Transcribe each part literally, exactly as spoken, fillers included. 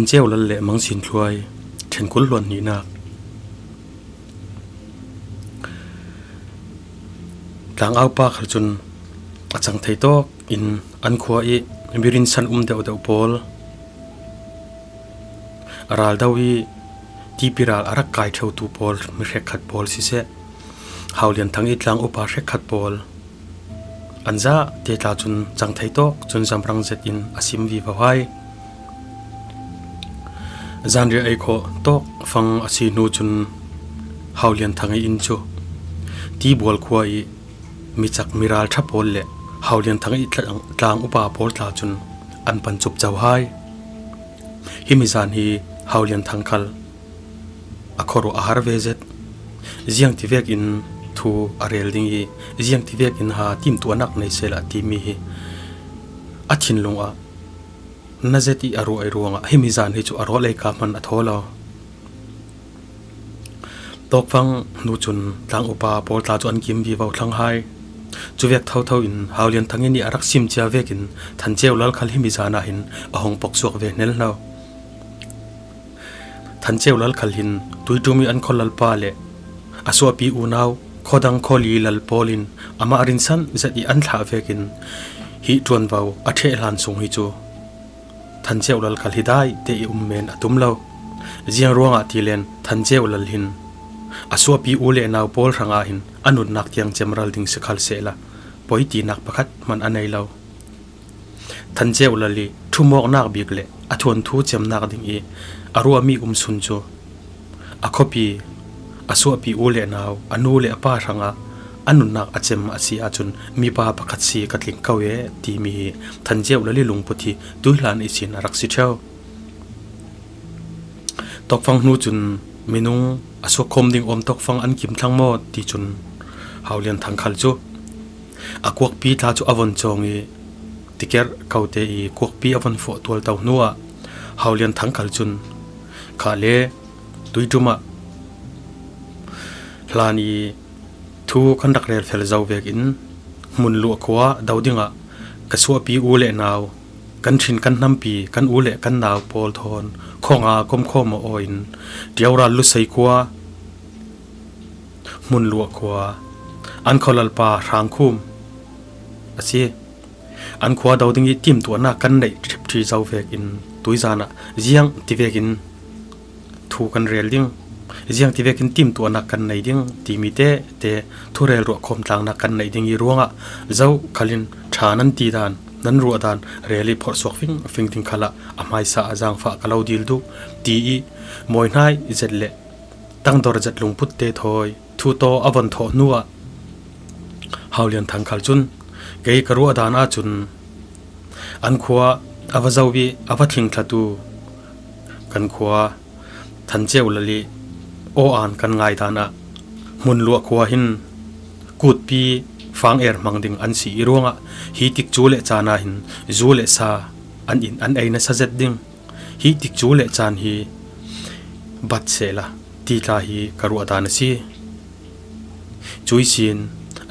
Ceu Lal le Mang Sin Thluai, ṭhenkul hluan hnihnak. Tlangaupa khal cun a cang thei tawk in an khua i mi rinsan um deuhdeuh pawl, a ral do i tipi ral a rak kai ṭheutu pawl, mi hrekkhat pawl siseh, Hau Lian Thang i tlang upa hrekkhat pawl, an zate tla cun cang thei tawk cun zamrang zet in a sim vivo hai. Zanriah ei khawh tawk fang a si hnu cun Hau Lian Thang i inn cu Tibual khua i mi cak mi ral ṭha pawl le Hau Lian Thang i tlang, tlang upa pawl tla cun an pan cup co hai. Himi zan hi Hau Lian Thang khal a khuaruah a har ve zet. Ziangtivek in thu a rel ding i, ziangtivek in ha timtuahnak nei sehla timi hi a thinlung ah na zet i a ruah i ruangah himi zan hi cu a rawl ei ka hman a thaw lo. Tawkfang hnu cun tlang upa pawl tla cu an kim vivo thlang hai. Cuvek thotho in Hau Lian Thang i nih a rak sim cia vekin Than Ceu Lal khal himi zan ah hin a hung poksuak ve hnel hno. Than Ceu Lal khal hin tuiṭum i an khualalpa le a suahpi unau khuadang khuali lal pawl in amah rinsan zet i an thlah vekin hi ṭuanvo a ṭheh hlan sung hi cu Than Ceu Lal khal hi dai te i um men a tum lo. Ziang ruangah tilen Than Ceu Lal hin a suahpi u le nau pawl hrangah hin a nunnak tiang cemral ding si khal sehla poi tinak pakhat hman a nei lo. Than Ceu Lal i ṭhumawknak bik le a thuanthu cemnak ding i a ruahmi um sun cu a khuapi, a suahpi u le nau, a nu le a pa hrangah a nunnak a cem a si ahcun mipa pakhat si ka tling ko e timi hi Than Ceu Lal i lungput hi tuihlan ihsin a rak si ṭheu. Tawkfang hnu cun minung a suakkhawm ding awm tawkfang an kim thlang maw ti cun Hau Lian Thang khal cu a kuakpi tla cu a von cawng i tikerh ko te i kuakpi a von fuah tualto hnuah Hau Lian Thang khal cun kha le tuiṭum ah hlan i thu kan rak rel fel zo vekin Hmunluah khua do dingah ka suahpi u le nau, kan ṭhin kan hnampi, kan u le kan nau pawl thawn khuanga komkhawm aw in Ṭioral Lusei khua, Hmunluah khua, an khualalpa Hrangkhum a si. An khua do ding i timtuahnak kan neih ṭhipṭhi zo vekin tuizan ah ziang tivekin thu kan rel ding, ziang tivekin timtuahnak kan nei ding timi tete thurel ruahkhawm tlangnak kan neih ding i ruangah zo khalin ṭha nan ti dan, nan ruah dan rel i phorhsuak fingfing ding khalah a hmaisa a zaangfah ka lo dil duh ti i mawi hnai zet le tangdor zet lungput te thawi thu taw a von thawh hnuah Hau Lian Thang khal cun kei ka ruah dan ahcun an khua a va zo i a va thlingthlatu kan khua Than Ceu Lal i aw an kan ngai dan ah Hmunluah khua hin kutpi fang er hmang ding an si i ruangah hi tikcu le caan ah hin zu le sa an in an ei nasa zet ding. Hi tikcu le caan hi bat sehla ti tla hi ka ruah dan a si. Cui sin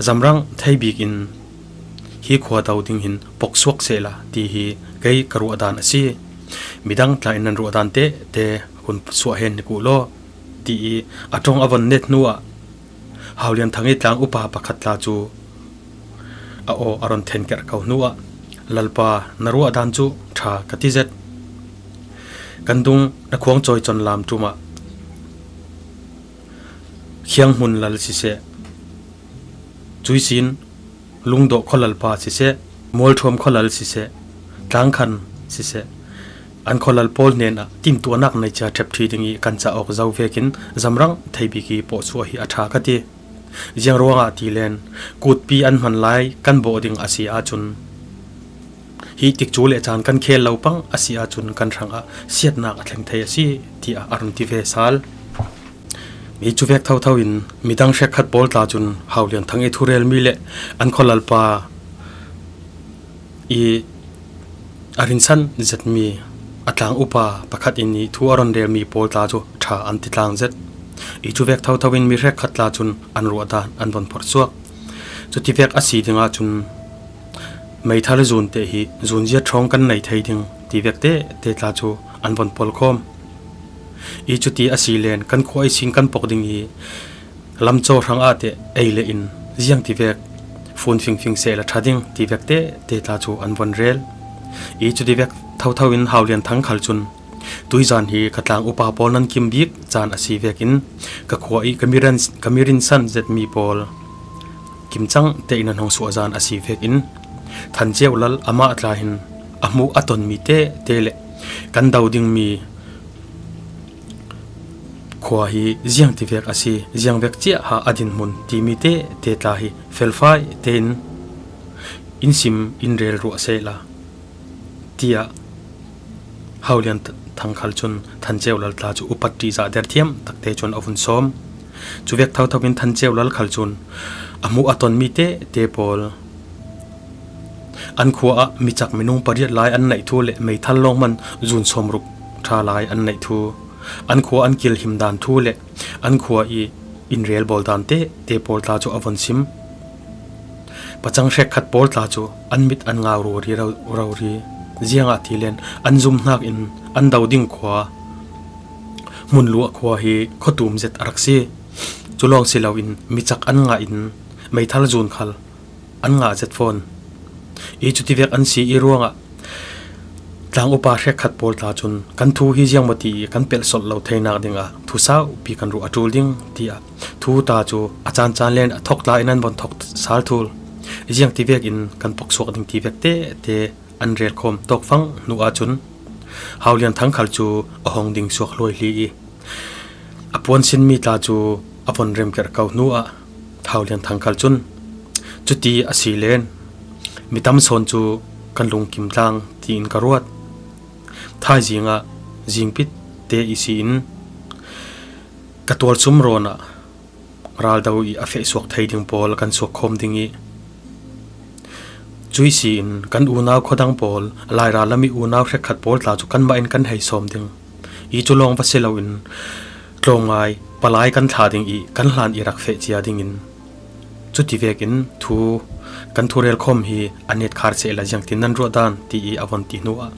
zamrang thei bik in hi khua do ding hin poksuak sehla ti hi kei ka ruah dan a si. Midang tla in nan ruah dan tete hun suah hen ni kuh law ti i a ṭong a von net hnuah Hau Lian Thang i tlang upa pakhat tla cu a aw a ron thenkerh ko hnuah Lalpa, na ruah dan cu ṭha ka ti zet. Kan dung na khuang cawi con lam ṭum ah Khianghmun Lal siseh, cui sin Lungdawh khualalpa siseh, Mualṭhuam khualal siseh, Tlangkhan siseh, an khualal pawl hnenah timtuahnak nei cia ṭhepṭhi ding i kan cauk zo vekin zamrang thei bik i pawhsuah hi a ṭha ka ti. Ziang ruangah tilen kutpi an hman lai kan bawh ding a si ahcun, hi tikcu le caan kan khel lo pang a si ahcun kan hrangah siatnak a thleng thei a si, tiah a run ti ve sal. Mi cuvek thotho in midang hrekkhat pawl tla cun Hau Lian Thang i thurelmi le an khualalpa i a rinsan zetmi a tlang upa pakhat in i thu a ron relmi pawl tla cu ṭha an ti tlang zet. I cuvek thotho in mi hrekkhat tla cun an ruah dan an von phorhsuak. Cutivek a si ding ahcun meithal zun te hi zunzia ṭhawng kan nei thei ding tivek tete tla cu an von pawlkhawm. I cuti a si len kan khua i sing kan pawk ding i lamcaw hrang ah teh ei le in ziang tivek fun fingfing sehla ṭha ding tivek tete tla cu an von rel. I cutivek thotho in Haulian Thang khal cun, tuizan hi ka tlang upa pawl nan kim bik caan a si vekin ka khua i ka mirin, ka mirinsan zetmi pawl kimcang tein an hong suahzan a si vekin Than Ceu Lal amah tla hin a hmuh a tonmi tete le kan do dingmi khua hi ziang tivek a si, ziang vek ciah ha a dinhmun timi tete tla hi felfai tein in sim in rel ruah sehla, tiah Haulian Thang khal cun Than Ceu Lal tla cu upat ṭihzah der thiam takte cun a vun sawm. Cuvek thotho in Than Ceu Lal khal cun a hmuh a tonmi tete pawl an khua ah micak minung pariat lai an neih thu le meithal lawng hman zun sawmruk ṭha lai an neih thu, an khua an kilhim dan thu le an khua i in rel bawl dan tete pawl tla cu a von sim. Pacang hrekkhat pawl tla cu an mit an ngau rori ro-, rori. Ziangahtile an zumhnak in an do ding khua, Hmunluah khua hi khuatum zet a rak si. Cu lawng si loin micak an ngah in meithal zun khal an ngah zet fawn. I cutivek an si i ruangah tlang upa hrekkhat pawl tla cun kan thu hi ziangmawti i kan pelhsolh lo theinak dingah thu saupi kan ruah a ṭul ding, tiah thu ta cu a caancaan len a thok tla in an von thok sal thul. Ziang tivekin kan poksuak ding tivek tete an relkhawm tawkfang hnu ahcun Haulian Thang khal cu a hong ding suak hluaihli i a puan sinmi tla cu a von remkerh ko hnu ah Haulian Thang khal cun, cuti a si len mi tam sawn cu kan lungkim tlang tiin ka ruat. Thaizing ah zingpit te i si in ka tualsum rawn ah raldo i a fehsuak thei ding pawl kan suak khawm ding i cuih si in kan unau khuadang pawl, Lairal lam i unau hrekkhat pawl tla cu kanmah in kan hei sawm ding i cu lawng va si loin tlawmngai palai kan thla ding i kan hlan i rak feh cia dingin cuti vekin thu kan thurel khawm hi a netkhar sehla ziangtin nan ruah dan ti i a von ti hnu ah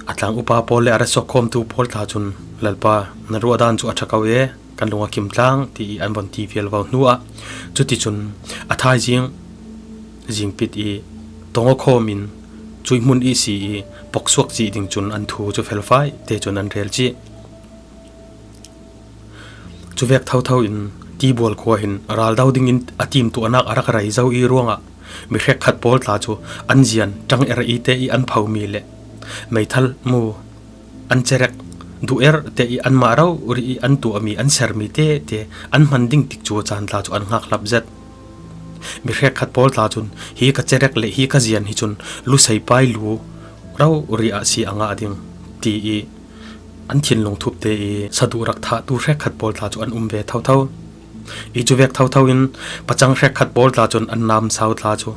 a tlang upa pawl le a ra suak khawmtu pawl tla cun, Lalpa, nan ruah dan cu a ṭha ko e, kan lung a kim tlang, ti i an von ti vial vo hnu ah cuticun a thaizing zingpit i tong a khawm in cuih hmun i si i poksuak cih ding cun an thu cu felfai te cun an rel cih. Cuvek thotho in Tibual khua hin raldo dingin a timtuahnak a rak rei zo i ruangah mi hrekkhat pawl tla cu an zian ṭang er i te i an phomi le meithal mu an cerek duh er te i anmah rori i an tuahmi, an sermi tete an hman ding tikcu a caan tla cu an hngakhlap zet. Mi hrekkhat pawl tla cun hi ka cerek le hi ka zian hi cun lusei pai lu rori ah si a ngah ding ti i an thinlung thup te i saduh rak thahtu hrekkhat pawl tla cu an um ve thotho. I cuvek thotho in pacang hrekkhat pawl tla cun an namsau tla cu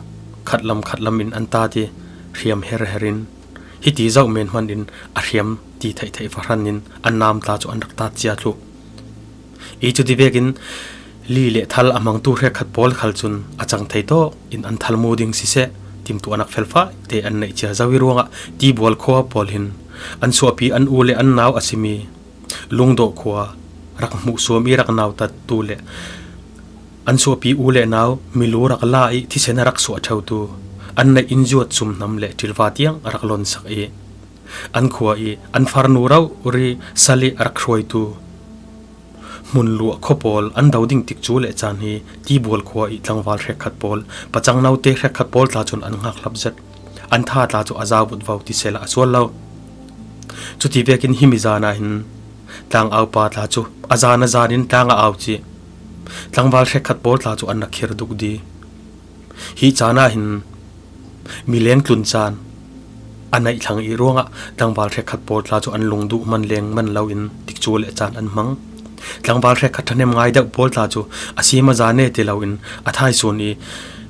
khatlam khatlam in an tat i hriam herher in hiti zoh men hmanh in a hriam ti theihtheih fahran in an nam tla cu an rak tat cia thluh. I cuti vekin li le thal a hmangtu hrekkhat pawl khal cun a cang thei tawk in an thal mu ding siseh, timtuahnak felfai te an neih cia zo i ruangah Tibual khua pawl hin an suahpi an u le an nau a simi Lungdawh khua rak hmuhsuam i rak nautattu le an suahpi u le nau milu rak la i thisen a rak suah ṭheutu an neih in zuat sumhnam le ṭilva tiang a rak lonsak i an khua i an farnu rori sal i a rak hruaitu Hmunluah khua pawl an do ding tikcu le caan hi Tibual khua i tlangval hrekkhat pawl, pacang note hrekkhat pawl tla cun an hngakhlap zet. An tha tla cu a zau vutvo ti sehla a sual lo. Cuti vekin himi zan ah hin tlang aupa tla cu a zan a zan in tlang a au cih tlangval hrekkhat pawl tla cu an rak khir duk di. Hi caan ah hin mileng tlun caan a neih thlang i ruangah tlangval hrekkhat pawl tla cu an lungduh man leng man lo in tikcu le caan an hmang. Tlangval hrekkhat ṭhahnem ngai deuh pawl tla cu a sim a za ne ti lo in a thaisun i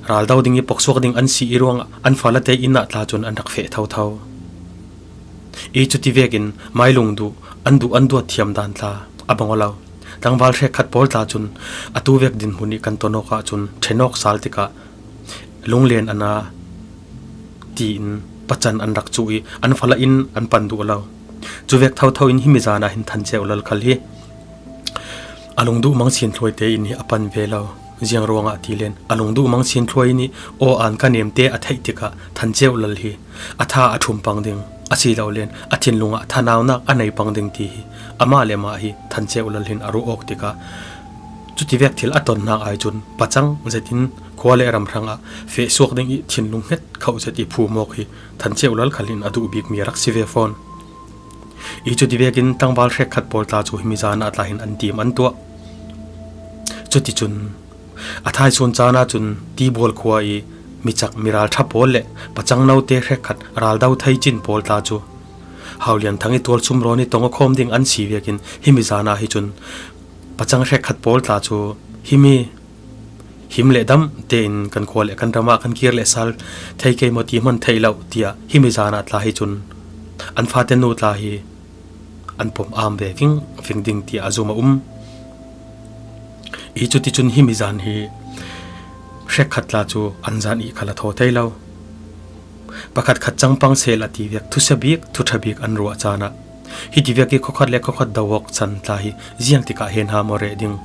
raldo ding i poksuak ding an si i ruangah an fala te inn ah tla cun an rak feh thotho. I cuti vekin mailung duh an duh an duat thiam dan tla a bang aw lo. Tlangval hrekkhat pawl tla cun atu vek dinhmun i kan tonawk ahcun ṭhenawk sal tikah lunglen a na tiin pacan an rak cuh i an fala in an pan duh lo. Cuvek thotho in himi zan ah hin Than Ceu Lal khal hi a lungduh mang sin thluai te in hi a pan ve lo. Ziang ruangah ti len a lungduh mang sin thluai in hi aw an ka nem te a theih tikah Than Ceu Lal hi a tha a thum pang ding a si lo len a thinlung ah thanaunak a nei pang ding ti hi amah le mah hi Than Ceu Lal hin a ruh awk tikah cutivek thil a tonnak ai cun pacang zetin khua le ram hrangah feh suak ding i thinlung hnget khoh zet i phum awk hi Than Ceu Lal khal in a duh bikmi a rak si ve fawn. I cuti vekin tlangval hrekkhat pawl tla cu himi zan ah tla hin an tim an tuah. Cuticun a thaisun caan ahcun Tibual khua i micak miral ṭha pawl le pacang note hrekkhat raldo thei cin pawl tla cu Haulian Thang i tualsum rawn i tong a khawm ding an si vekin himi zan ah hi cun pacang hrekkhat pawl tla cu himi him le dam tein kan khua le kan ram ah kan kir le sal thei kei maw ti hman theih lo tiah himi zan ah tla hi cun an fate nu tla hi an pom am ve vingving ding tiah a zum a um. I cuticun himi zan hi hrekkhat tla cu an zan i khal a thaw thei lo. Pakhat khat cangpang sehla ti vek thusia bik thuṭha bik an ruah caan ah hiti vek i khokhat le khokhat do awk san tla hi ziang tikah hen ha maw reh ding?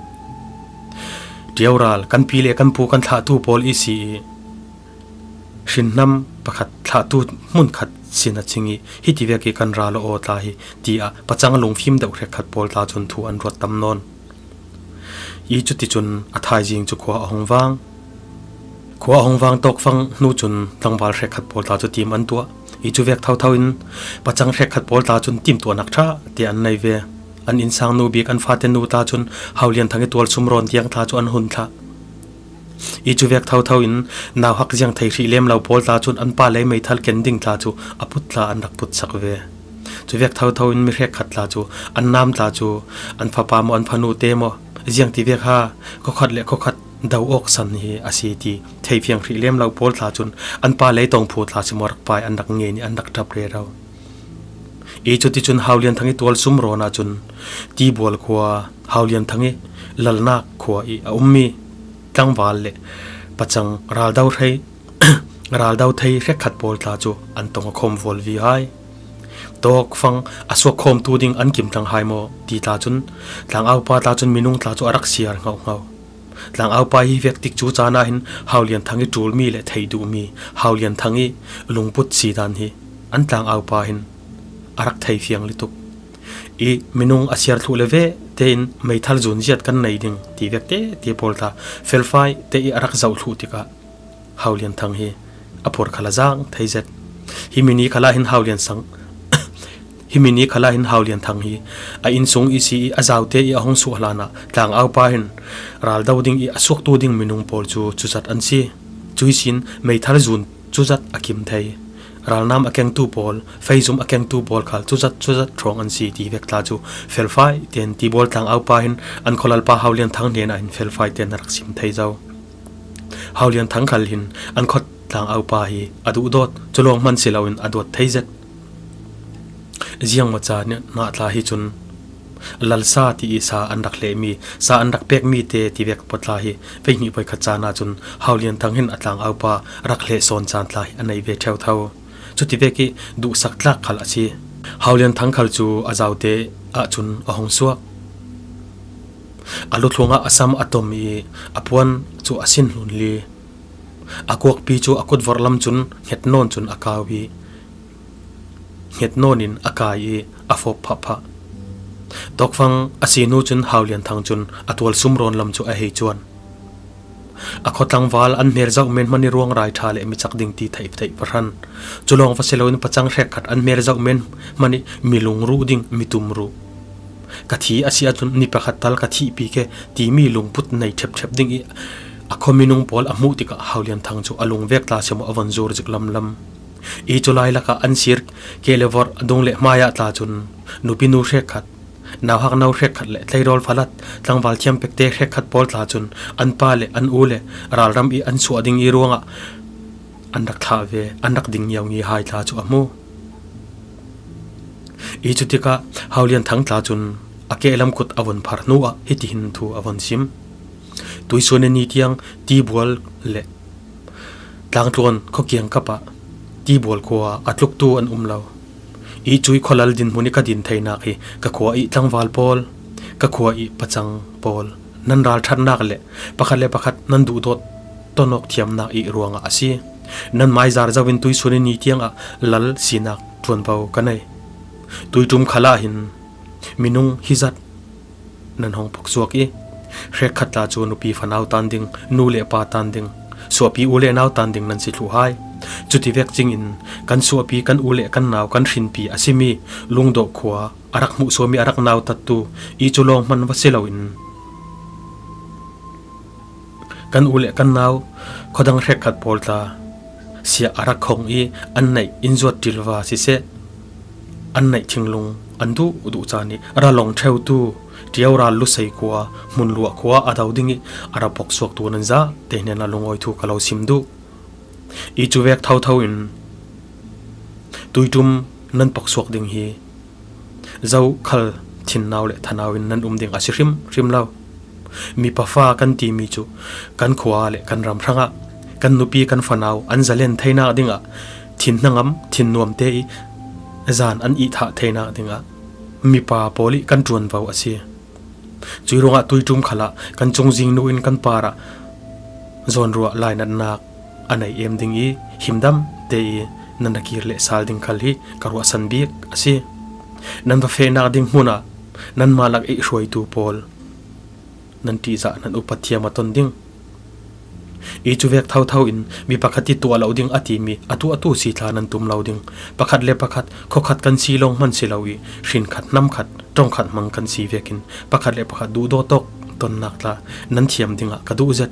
Ṭiaural kan pi le kan pu kan thlahtu pawl i si i hrinhnam pakhat thlahtu hmunkhat sin a cing i hiti vek i kan ral aw tla hi tiah pacang lungfim deuh hrekkhat pawl tla cun thu an ruat tam nawn. I cuticun a thaizing cu khua a hung vang. Khua a hung vang tawkfang hnu cun tlangval hrekkhat pawl tla cu tim an tuah. I cuvek thotho in pacang hrekkhat pawl tla cun timtuahnak ṭha te an nei ve. An innsang nu bik an fate nu tla cun Haulian Thang i tualsum rawn tiang tla cu an hun thlah. I cuvek thotho in nauhak ziang thei hrih lem lo pawl tla cun an pa lei meithal ken ding tla cu a put tla an rak putsak ve. Cuvek thotho in mi hrekkhat tla cu an nam tla cu an fapa maw an fanu te maw ziang ti vek ha khokhat le khokhat do awk san hi a si ti theifiang hrih lem lo pawl tla cun an pa lei tongphu tla si maw rak pai an rak ngen i an rak ṭap rero. I cuticun Haulian Thang i tualsum rawn ahcun Tibual khua Haulian Thang i lalnak khua i a ummi tlangval le pacang raldo thei raldo thei hrekkhat pawl tla cu an tong a khawm vual vi hai. Tawkfang a suak khawmtu ding an kim tlang hai maw ti tla cun tlangaupa tla cun minung tla cu a rak siar hngauhngau. Tlangaupa hi vek tik cu caan ah hin Haulian Thang i ṭulmi le theih duhmi Haulian Thang i lungput si dan hi an tlangaupa hin a rak theifiang lutuk. I minung a siar thluh le ve tein meithal zun ziat kan nei ding ti vek tete pawl tla felfai te i a rak zoh thluh tikah Haulian Thang hi a phur khal a zaang thei zet. Himi ni khalah hin Haulian Sang himi ni khalah hin Haulian Thang hi a innsung i si i a zaute i a hung suah hlanah tlangaupa hin raldo ding i a suaktu ding minung pawl cu cuzat an si. Cuihsin meithal zun cuzat a kim thei. Ralnam a kengtu pawl, feizum a kengtu pawl khal cuzat cuzat hrawng an si ti vek tla cu felfai tein Tibual tlangaupa hin an khualalpa Haulian Thang hnenah hin felfai tein a rak sim thei zo. Haulian Thang khal hin an khuat tlangaupa hi a duhdawt, cu lawng hman si loin a dawt thei zet. Ziangmaw ca nih tla hi cun lalsa ti i sa an rak hlehmi, sa an rak pekmi te ti vek pawl tla hi veihnih voikhat caan ahcun Haulian Thang hin a tlangaupa rak hleh sawn caan tla hi a nei ve ṭheotho. Cuti vek i duhsak tlak khal a si. Haulian Thang khal cu a zaute ahcun a hung suak. A luthlungah a sam a tom i a puan cu a sin hlun li. A kuakpi cu a kutvorh lam cun hnget nawn cun a kau i hnget nawn in a kai i a fawp phahphah. Tawkfang a si hnu cun Haulian Thang cun a tualsum rawn lam cu a hei cuan. A khuatlangval an hmel zoh men hmanh i ruangrai ṭha le mi cak ding ti theih theih pahran. Cu lawng va si loin pacang hrekkhat an hmel zoh men hmanh i mi lungruh ding mi tumruh. Ka thi a si ahcun ni pakhat tal ka thihpi ke timi lungput nei ṭhepṭhep ding i a khua minung pawl a hmuh tikah Haulian Thang cu a lungvek tla si maw a von zur zik lamlam. I cu lai lakah an sir keh le vorh a dung le hmaiah tla cun nupi nu hrekkhat, nauhak no hrekkhat le tleirawl falat tlangval thiam pekte hrekkhat pawl tla cun an pa le an u le ralram i an suah ding i ruangah an rak thlah ve, an rak ding ngiaungi hai tla cu a hmu. I cutikah Haulian Thang tla cun a kehlam kut a von phar hnu ah hitihin thu a von sim. Tuisuan ni tiang Tibual le Tlangtluan khuakiang kap ah Tibual khua a tluktu an um lo. I cui khualal dinhmun i ka din theinak hi ka khua i tlangval pawl, ka khua i pacang pawl, nan ralṭhatnak le pakhat le pakhat nan duhdawt tonawk thiamnak i ruangah a si. Nan maizar zo in tuisun i ni tiangah lal sinak ṭuanvo ka nei. Tuiṭum khalah hin minung hizat nan hong poksuak i, hrekkhat tla cu nupi fanau tan ding, nu le pa tan ding, suahpi u le nau tan ding nan si thluh hai. Cuti vek cingin kan suahpi, kan u le kan nau, kan hrinpi a simi Lungdawh khua a rak hmuhsuam i a rak nautattu i cu lawng hman va si loin, kan u le kan nau, khuadang hrekkhat pawl tla siah a rak khong i an neih innzuat ṭilva siseh, an neih thinglung an duh duh caan i ralawng ṭheutu Ṭio ral Lusei khua, Hmunluah khua a do ding i a ra poksuaktu nan zate hnenah lungawi thu ka lo sim duh. I cu vek thotho in tuiṭum nan poksuak ding hi zokhal thinnau le thanau in nan um ding a si hrimhrim lo. Mipa fa kan timi cu kan khua le kan ram hrangah kan nupi kan fanau an zalen theinak dingah thin hnangam thin nuamte i zan an ihthah theinak dingah mipa pawl i kan ṭuanvo a si. Cui ruangah tuiṭum khalah kan cungzing nu in kan parah zawnruah lainatnak a nei em ding i himdam te i nan ra kir leh sal ding khal hi ka ruahsan bik a si. Nan va fehnak ding hmunah nanmah lak i hruaitu pawl nan ṭihzah nan upat thiam a ton ding. I cu vek thotho in mi pakhat i tuah lo ding a timi a tuahtu si tla nan tum lo ding. Pakhat le pakhat khuakhat kan si lawng hman si lo i hrinkhat, hnamkhat, ṭongkhat hmang kan si vekin pakhat le pakhat duhdawt awk tonnak tla nan thiam dingah ka duh zet,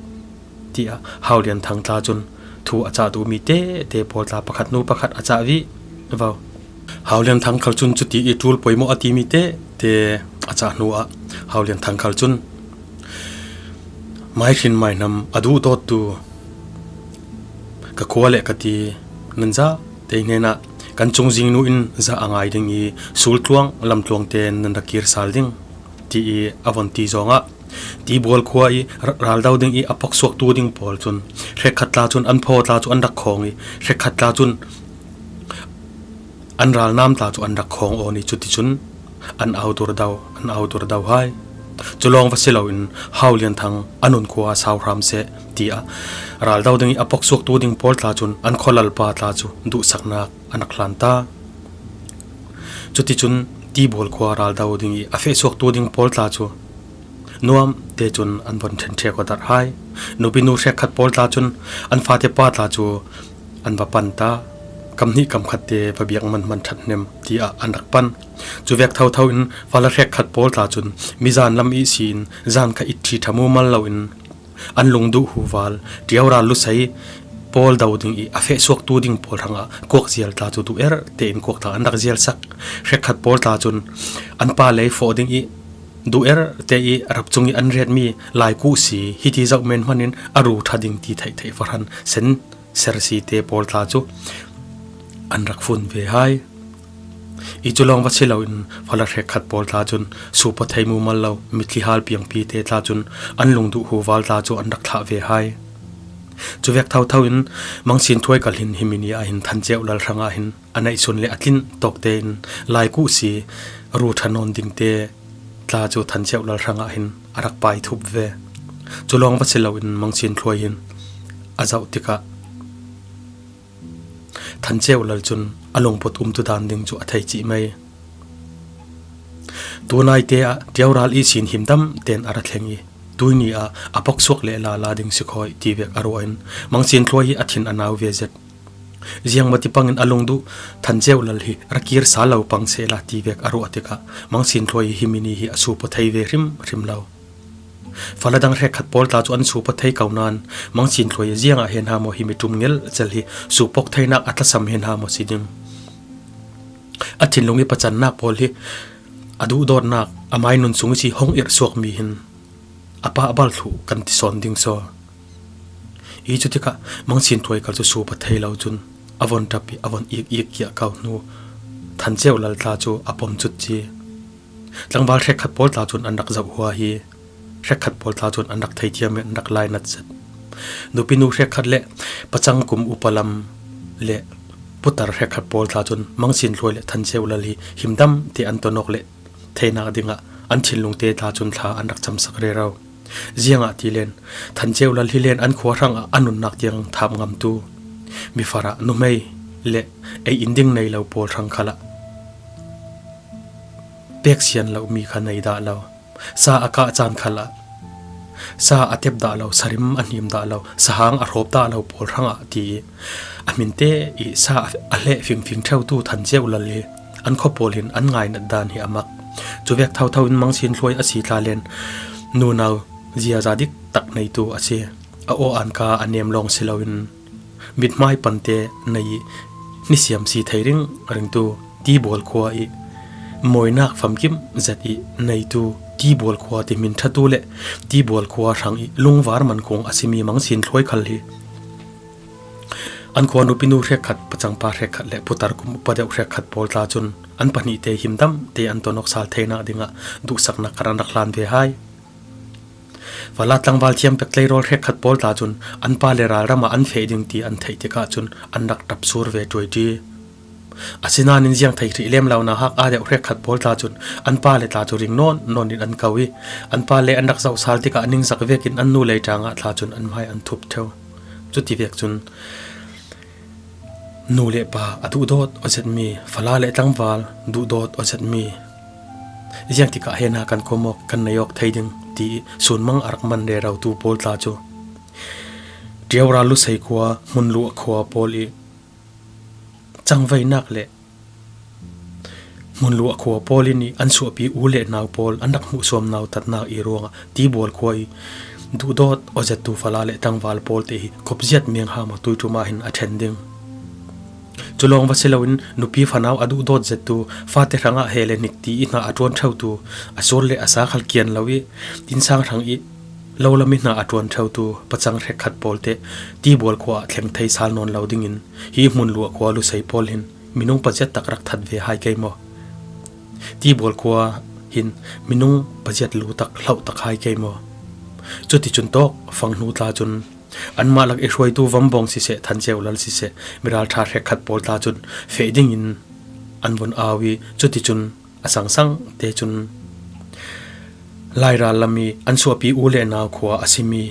tiah Hau Lian Thang tla cun thu a cah duhmi tete pawl tla pakhat hnu pakhat a cah vivo. Hau Lian Thang khal cun cuti i ṭul poimawh a timi tete a cah hnuah Hau Lian Thang khal cun, mai hrin mai hnam a duhdawttu ka khua le ka ti nan zate hnenah kan cungzing nu in zah a ngai ding i sultluang lamtluang te nan ra kir sal ding, ti i a von ti zawngah Tibual khua i ra-, raldo ding i a poksuaktu ding pawl cun hrekkhat tla cun an phaw tla cu an rak khawng i hrekkhat tla cun an ralnam tla cu an rak khawng awn i cuticun an autur do, an autur do hai. Cu lawng va si loin Hau Lian Thang a nun khua sau hram seh, tiah raldo ding i a poksuaktu ding pawl tla cun an khualalpa tla cu duhsaknak an rak hlan ta. Cuticun Tibual khua raldo ding i a fehsuaktu ding pawl tla cu nuam te cun an von ṭhenṭhek aw darh hai. Nupinu hrekkhat pawl tla cun an fate pa tla cu an va pan ta. Kam hnih kam khat te va biak man hman ṭhathnem, tiah an rak pan. Cu vek thotho in fala hrekkhat pawl tla cun mizan lam ihsi in zan kha itti ṭha mumal loin an lungduh huval, Ṭio ral Lusei pawl do ding i a fehsuaktu ding pawl hrangah kuak zial tla cu duh er tein kuak tla an rak zialsak. Hrekkhat pawl tla cun an pa lei fawh ding i duh er te i rap cung i an retmi laiku si hiti zoh men hman in a ru ṭha ding ti theihtheih fahran sen sersi te pawl tla cu an rak fun ve hai. I cu lawng va si loin fala hrekkhat pawl tla cun supa thei mumal lo mitthli hal piangpi te tla cun an lungduh huval tla cu an rak thlah ve hai. Cu vek thotho in Mangsin Thuai Kal hin himi ni ah hin Than Ceu Lal hrangah hin a neihsun le a tlin tawk tein laiku si ru ṭha nawn ding te tla cu Than Ceu Lal hrangah hin a rak pai thup ve. Cu lawng va si loin Mangsin Thuai hin a zoh tikah Than Ceu Lal cun a lungput umtu dan ding cu a thei cih mei. Tunaite ah Ṭio ral ihsin himdam tein a ra thleng i tuini ah a poksuak le lala ding si khawi ti vek a ruah in Mangsin Thuai hi a thin a nau ve zet. Ziangmati pangin a lungduh Than Ceu Lal hi ra kir sal lo pang sehla ti vek a ruah tikah Mangsin Thuai hi himi ni hi a supa thei ve hrimhrim lo. Fala dang hrekkhat pawl tla cu an supa thei ko nain Mangsin Thuai ziangah he hna maw himi ṭum ngelcel hi supok theinak a tlasam he hna maw si ding? A thinlung i pacannak pawl hi a duhdawtnak a mai nun sung ihsi hong irh suakmi hin a pah bal thluh kan ti sawn ding saw. I cu tikah Mangsin Thuai Kal cu supa thei lo cun a von ṭap i a von ik ik kiah ko hnu Than Ceu Lal tla cu a pom cut ci. Tlangval hrekkhat pawl tla cun an rak zoh hua hi. Hrekkhat pawl tla cun an rak theithiam i an rak lainat zet. Nupinu hrekkhat le pacang kum upa lam le Putar hrekkhat pawl tla cun Mangsin Hluai le Than Ceu Lal hi himdam te an tonawk le theinak dingah an thinlungte tla cun thla an rak camsak rero. Ziangah tilen Than Ceu Lal hi len an khua hrangah a nunnak tiang thap ngamtu, mifarah nuhmei le ei in ding nei lo pawl hrang khalah pek sian lomi kha nei dah lo. Sa a kah caan khalah sa a tep dah lo, sarim a hnim dah lo, sahang a hrawp dah lo pawl hrangah ti ih a hminte ih sa a hleh fingfing ṭheutu Than Ceu Lal hi an khua pawl hin an ngainat dan hi a mak. Cuvek thotho in Mangsin Hluai a si tla len nunau ziaza dik tak neitu a si. A aw anka a nem lawng si loin mithmai pante nei ih hnisiam si thei ringringtu Tibual khua ih mawinak famkim zet ih neitu Tibual khua tihmin ṭhatu le Tibual khua hrang ih lungvar mankung a simi Mangsin Hluai khal hi an khua nupinu hrekkhat, pacangpa hrekkhat le putar kum upa deuh hrekkhat pawl tla cun an pahnihte himdam te an tonawk sal theinak dingah duhsaknak kar an rak hlan ve hai. Falat tlangval thiam pek tleirawl hrekkhat pawl tla cun an pa le ralram ah an feh ding ti an theih tikah cun an rak ṭap sur ve ṭuaiṭi. Asinain ziang thei hrih lem lo nauhak aa deuh hrekkhat pawl tla cun an pa le tla cu ring nawn nawn in an ko ih an pa le an rak zoh sal tikah ningzak vekin an nu lei ṭangah tla cun an hmai an thup ṭheu. Cuti vek cun nu le pa a duhdawt aw zetmi, fala le tlangval duhdawt aw zetmi, ziang tikah he hna kan kom awk, kan nei awk thei ding ti ih sunmang a rak man rerotu pawl tla cu Ṭio ral Lusei khua, Hmunluah khua pawl ih cangvainak le Hmunluah khua pawl in ih an suahpi u le nau pawl an rak hmuhsuam nautatnak ih ruangah Tibual khua ih duhdawt aw zettu fala le tlangval pawl te hi kopziat mengham aw tuiṭum ah hin a ṭhen ding. Cu lawng va si loin nupi fanau a duhdawt zettu, fate hrangah he le hnik ti ih hna a ṭuan ṭheutu, a sur le a sa khal kian lo ih innsang hrang ih lo lam ih hna a ṭuan ṭheutu pacang hrekkhat pawl te Tibual khua ah thleng thei sal nawn lo dingin hi Hmunluah khua Lusei pawl hin minung paziat tak rak that ve hai kei maw? Tibual khua hin minung paziat lu tak hloh tak hai kei maw? Cuticun tawk fang hnu tla cun anmah lak ih hruaitu Vambawng siseh, Than Ceu Lal siseh, miralṭha hrekkhat pawl tla cun feh dingin an vun au ih cuticun a sangsang te cun Lairal lam ih an suahpi u le nau khua a simi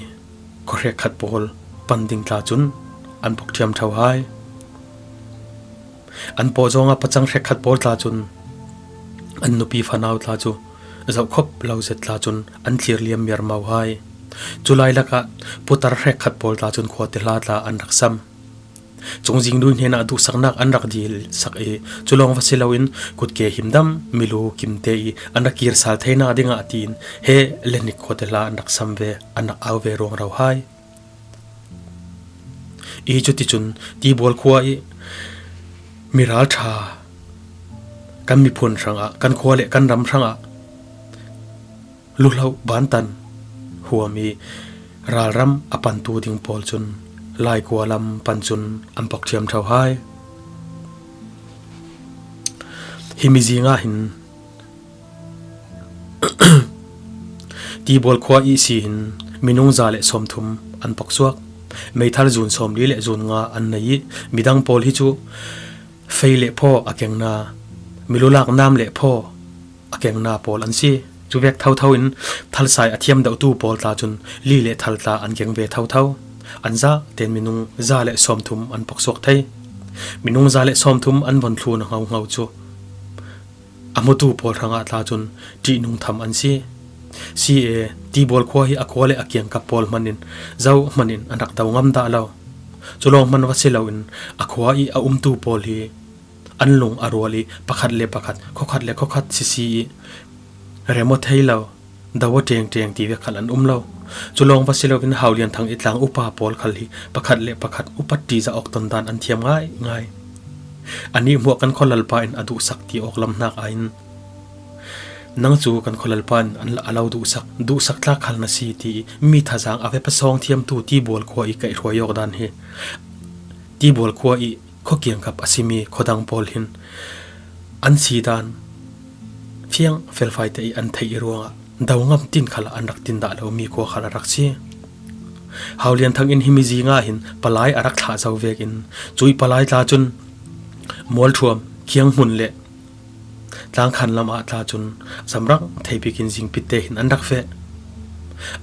khua hrekkhat pawl pan ding tla cun an pok ṭhiam ṭheu hai. An pawh zawngah pacang hrekkhat pawl tla cun an nupi fanau tla cu zohkhop lo zet tla cun an thlir liam miarmau hai. Cu lai lakah putar hrekkhat pawl tla cun khuate hla tla an rak sam. Cungzing lui hnenah duhsaknak an rak dil sak ih cu lawng va si loin kutke himdam milu kimte ih an rak kir sal theinak dingah tiin he le hnik khuate hla an rak sam ve, an rak au ve ruangro hai. Ih cuticun Tibual khua ih miralṭha kan miphun hrangah, kan khua le kan ram hrangah luhloh bantan huam ih ralram a pantu ding pawl cun laikua lam pan cun an pok ṭhiam ṭheu hai. Hi mizing ah hin Tibual khua ihsi hin minung za le sawmthum an pok suak. Meithal zun sawmli le zun nga an nei ih midang pawl hi cu fei le phaw a kengna, milulak nam le phaw a kengna pawl an si. Cuvek thotho in thalsai a thiam deuhtu pawl tla cun li le thal tla an keng ve thotho. An zah tein minung za le sawmthum an pok suak thei. Minung za le sawmthum an von thlun a hngauhngau cu a hmutu pawl hrangah tla cun ṭihnung tham an si. Si e, Tibual khua hi a khua le a kiangkap pawl hman in zoh hman in an rak do ngam dah lo. Cu lawng hman va si loin a khua ih a umtu pawl hi an lung a rual ih pakhat le pakhat, khuakhat le khuakhat sisi ih rem aw thei lo, do aw ṭengṭeng ti vek khal an um lo. Cu lawng va si loin Haulian Thang ih tlang upa pawl khal hi pakhat le pakhat upat ṭihzah awk tondan an thiam ngaingai. Anih hmuah kan khualalpa in a duhsak ti awk lam hnak aiin nang cu kan khualalpa in an a lo duhsak, duhsak tlak khal na si ti ih mi thazang a ve pasawng thiamtu Tibual khua ih kaihhruai awk dan hi Tibual khua ih khuakiangkap a simi khuadang pawl hin an si dan fiang felfai te ih an theih ih ruangah do ngam tin khalah an rak tin dah lomi khua khal a rak si. Haulian Thang in hi mizing ah hin palai a rak thlah zo vekin cuih palai tla cun Mualthuam, Khianghmun le Tlangkhan lam ah tla cun zamrang theipikin zingpitte hin an rak feh.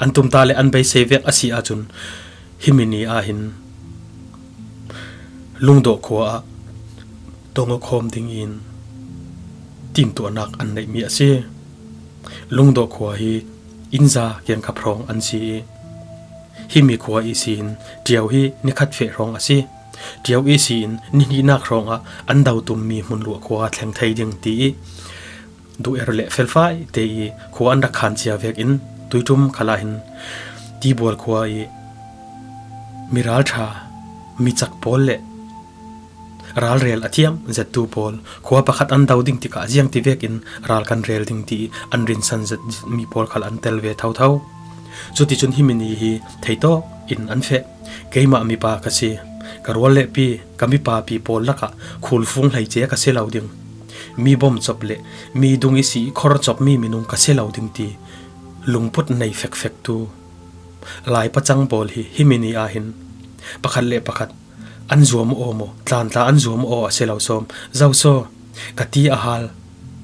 An tumtah le an beisei vek a si ahcun himi ni ah hin Lungdawh khua ah tong aw khawm dingin timtuahnak an neihmi a si. Lungdawh khua hi innza kiangkap hrawng an si i, himi khua ihsi in Ṭio hi nikhat feh hrawng a si. Ṭio ihsi in nihnihnak hrawngah an do tummi hmunluah khua thleng thei ding ti i, duh er le felfai te i khua an rak khan cia vekin tuiṭum khalah hin Tibual khua i miralṭha, micak pawl le ralrel a thiam zettu pawl khua pakhat an do ding tikah ziang ti vekin ral kan rel ding ti an rinsan zet mi pawl khal an tel ve thotho. Cuticun himi ni hi theitawk in an feh. Keimah mipa ka si. Ka rual le pi, ka mipapi pawl lakah khulfung hleice ka si lo ding. Mi bawmcop le mi dung ihsi khor copmi minung ka si lo ding ti lungput nei fekfektu Lai pacang pawl hi himi ni ah hin pakhat le pakhat an zuam aw maw, tlantla an zuam aw a si lo sawm, zoso ka ti a hal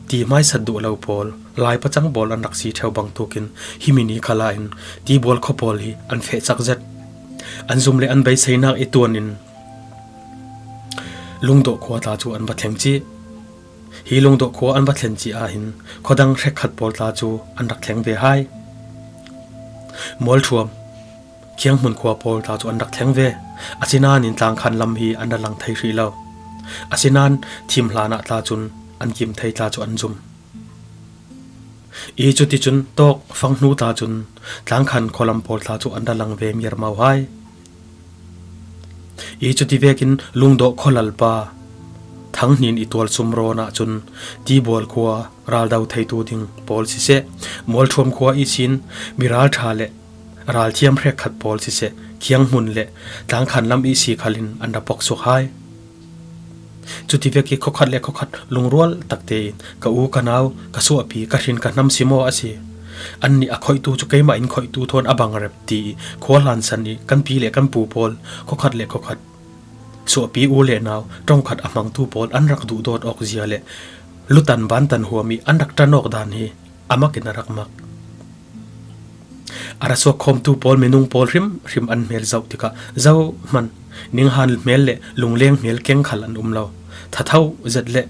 ti hmaisat duh lo pawl, Lai pacang pawl an rak si ṭheu bangtukin himi ni khalah hin Tibual khua pawl hi an feh cak zet. An zum le an beiseinak i tuan in Lungdawh khua tla cu an va thleng cih. Hi Lungdawh khua an va thlen cih ah hin khuadang hrekkhat pawl tla cu an rak thleng ve hai. Mualthuam, Khianghmun khua pawl tla cu an rak thleng ve. Asinain Tlangkhan lam hi an ra lang thei hrih lo. Asinain thim hlan ah tla cun an kim thei tla cu an zum. I cuticun tawk fanghnu tla cun Tlangkhan khualam pawl tla cu an ra lang ve miarmau hai. I cuti vekin Lungdawh khualalpa Thanghnin i tualsum rawn ahcun Tibual khua raldo theitu ding pawl siseh, Mualthuam khua ihsin miralṭha le ralthiam hrekkhat pawl siseh, Khianghmun le Tlangkhan lam ihsi khalin an ra poksuak hai. Cuti vek i khuakhat le khuakhat lungrual takte in ka u, ka nau, ka suahpi, ka hrin, ka hnam si maw a si? Annih a khoihtu cu keimah in khoihtu thawn a bang rep ti i khua hlansan i kan pi le kan pu pawl khuakhat le khuakhat suahpi u le nau ṭongkhat a hmangtu pawl an rak duhdawt awk zia le lutan bantan huam i an rak ṭan awk dan hi a mak in a rak mak. A ra suak khawmtu pawl minung pawl hrimhrim an hmel zoh tikah zohman ninghan hmel le lungleng hmel keng khal an um lo. Thatho zet le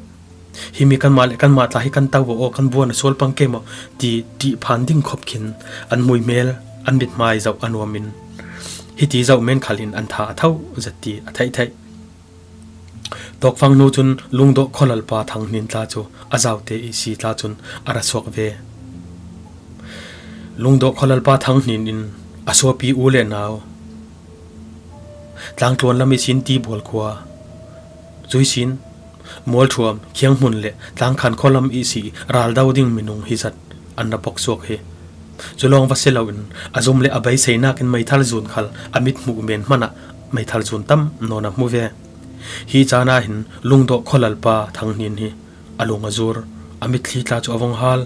himi kanmah le kanmah tla hi kan to aw, kan buan a sual pang ke maw ti ṭih phan ding khop khin an hmui hmel an mithmai zoh a nuam in hiti zoh men khal in an tha a tho zet ti a theih theih. Tawkfang hnu cun Lungdawh khualalpa Thanghnin tla cu a zaute ihsi tla cun a ra suak ve. Lungdawh khualalpa Thanghnin in a suapi u le nau Tlangtluan lam ihsin Tibual khua, cuihsin Mualthuam, Khianghmun le Tlangkhan khualam ihsi raldo ding minung hi zat an ra poksuak hi. Cu lawng va si loin a zum le a beiseinak in meithal zun khal a mit hmuh men hmanh ah meithal zun tam nawn a hmu ve. Hi caan ah hin Lungdawh khualalpa Thanghnin hi a lung a zur, a mitthli tla cu a vung hal.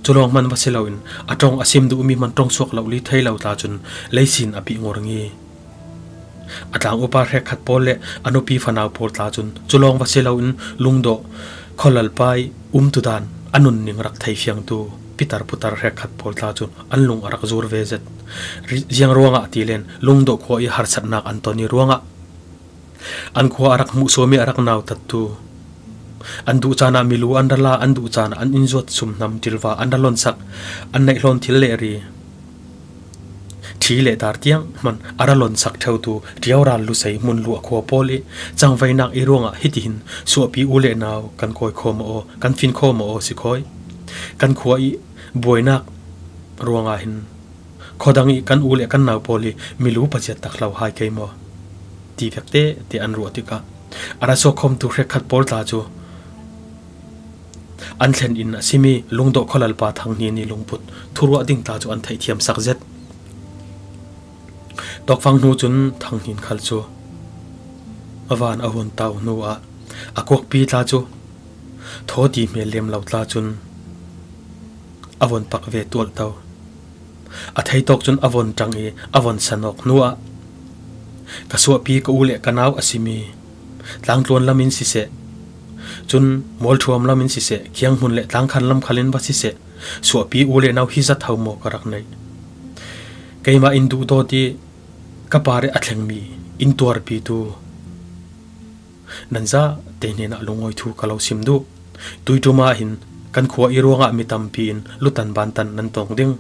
Cu lawng hmanh va si loin a ṭong a sim duhmi hmanh ṭong suak lo li thei lo tla cun leisin a pih ngur ngi. A tlang upa hrekkhat pawl le a nupi fanau pawl tla cun cu lawng va si loin Lungdawh khualalpa i umtudan a nunning rak thei fiangtu pitar putar hrekkhat pawl tla cun an lung a rak zur ve zet. Ri-, ziang ruangah ti len Lungdawh khua i harsatnak an ton i ruangah an khua a rak hmuhsuam i a rak nautattu, an duh caan ah milu an ra la, an duh caan ah an innzuat sumhnam ṭilva an ra lonsak, an neih hlawn thil le ri, ṭhi le dar tiang hmanh a ra lonsak ṭheutu Ṭio ral lusei hmunluah khua pawl i cangvainak i ruangah hitihin suahpi u le nau kan kawi khawm aw, kan fin khawm aw si khawi. Kan khua i buainak ruangah hin khuadang i kan u le kan nau pawl hi milu paziat tak hlo hai kei maw? Ti vek tete an ruah tikah a ra suak khawmtu hrekkhat pawl tla cu an thlen in a simi Lungdawh khualalpa Thanghnin i lungput thuruah ding tla cu an theihthiam sak zet. Tawkfang hnu cun Thanghnin khal cu a van a hun tau hnu ah a kuakpi tla cu thaw ti hmel lem lo tla cun a von pak ve tualh to. A theitawk cun a von ṭang i a von san awk hnu ah ka suahpi, ka u le ka nau a simi Tlangtluan lam in siseh, Cun Mualthuam lam in siseh, Khianghmun le Tlangkhan lam khal in va siseh, suahpi u le nau hi zat ho maw ka rak neih? Keimah in duhdawt i ka par i a thlengmi in tuarpitu nan zate hnenah lungawi thu ka lo sim duh. Tuiṭum ah hin kan khua i ruangah mi tampi in lutan bantan nan tong ding.